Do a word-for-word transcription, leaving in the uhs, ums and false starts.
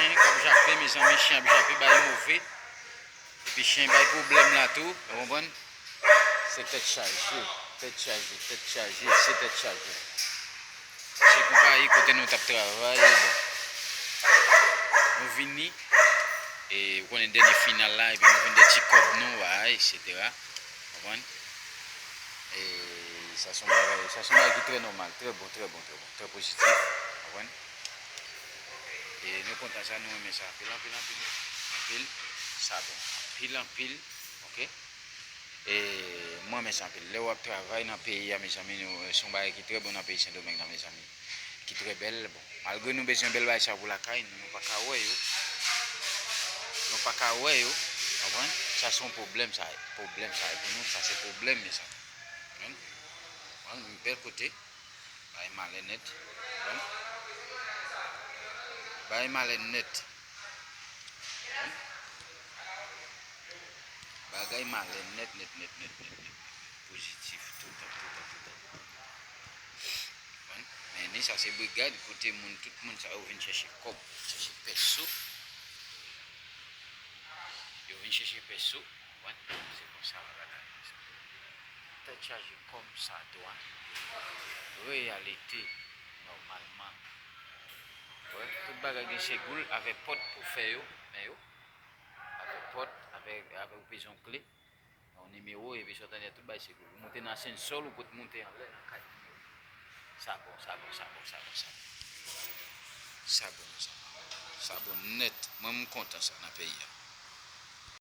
Chen k ap jape, mezanmi, chen ap jape, bay move. Epi chen bay pwoblèm la tou, ou konprann? Se tèt chaje, tèt chaje, tèt chaje, se tèt chaje. Se konpayi kote nou t ap travay, bon. Nou vini, e ou konnen dènye final la, epi nou vin de ti kòb nou, bay, etsetera. Konprann? E sa se yon bagay, sa se yon bagay ki trè nòmal, trè bon, trè bon, trè bon, trè pozitif. Konprann? E nou kontan sa, nou renmen sa anpil, anpil, anpil, anpil. Sa bon, anpil, anpil, oke? E mwen renmen sa anpil. Lè w ap travay nan peyi a, mezanmi, nou, se yon bagay ki trè bon nan peyi Sendomeng nan, mezanmi. Ki trè bèl, bon. Malgre nou bezwen bèl bagay sa pou lakay nou, nou pa ka wè yo. Nou pa ka wè yo, konprann? Sa se yon pwoblèm sa, pwoblèm sa, pou nou, sa se pwoblèm, mezanmi. Konprann? Konprann? Yon bèl kote. Bagay malè nèt. Konprann? Bagay malè nèt. Konprann? Bagay malè nèt, nèt, nèt, nèt, nèt, nèt. Pozitif, toutan, toutan, toutan, toutan. Konprann? Men ni sa se brigad kote moun, tout moun sa yo vin chèche kòb, chèche pèso. Yo vin chèche pèso. Konprann? Se konsa bagay la ye. Tèt chaje kòmsadwa. Reyalite, nòmalman. Wè, tout bagay gen segou l, avèk pòt pou fè yo, men yo. Avèk pòt, avèk, avèk ou bezwen kle, yon nimewo, epi sa w tande tout bagay segou l. Ou monte nan asansè, ou pot monte anlè nan kay moun yo. Sa bon, sa bon, sa bon, sa bon, sa bon. Sa bon, sa bon. Sa bon nèt. Mwen, m kontan sa nan peyi a.